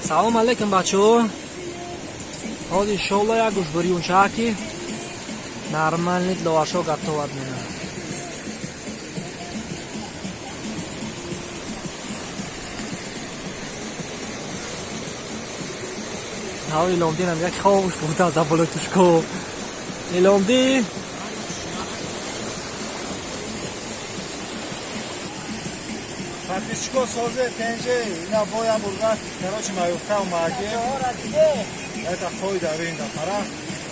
Салом алейкум, бачаҳо. Ҳозир, иншоалло, як гӯшбирёнчааки нормальный лавашо готовать менам. Ҳав, Иломдинам як хобуш бурда за болои тушко. Иломдин. Подписчико, созе, тенже, ина боя бурда, короче, маёвка омаге. Это хой дарин да пара.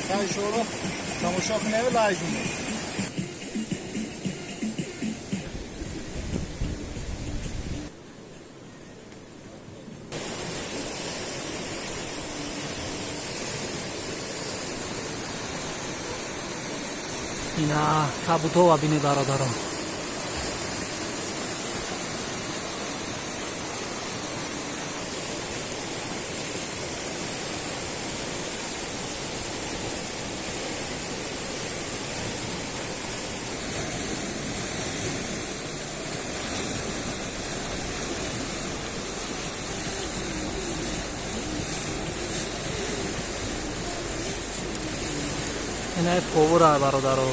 Та ишоро тамошо кунем, лайк кунем. Ина кабутова бинед, бародарон. Инаи повура, бародаро.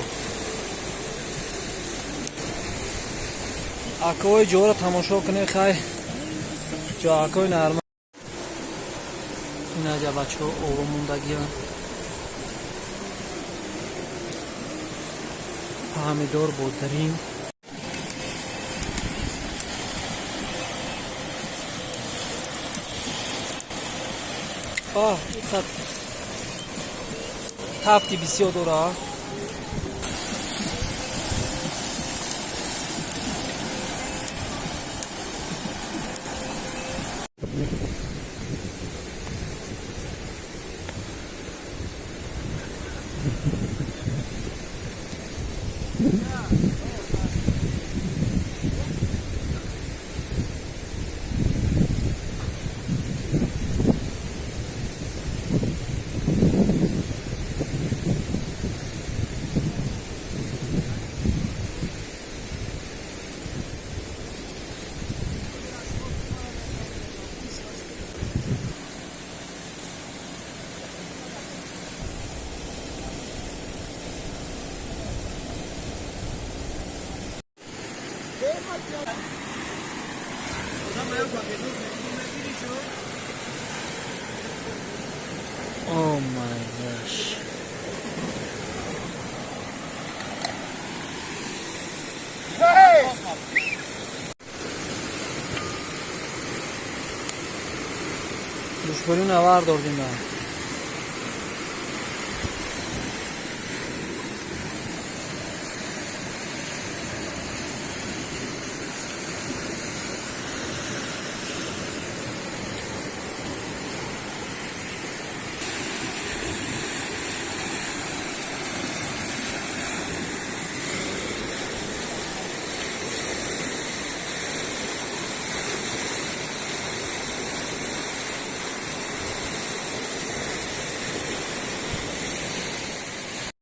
Акои ҷоро тамошо кунед. Хай, ҷоакои нарма. Инаҷа, бачаҳо, ово мондагиан, помидор, бодиринг. Оҳ, иқад тафти бисёр дора. Oh my gosh. Hey! Гӯшбирёна вардордим.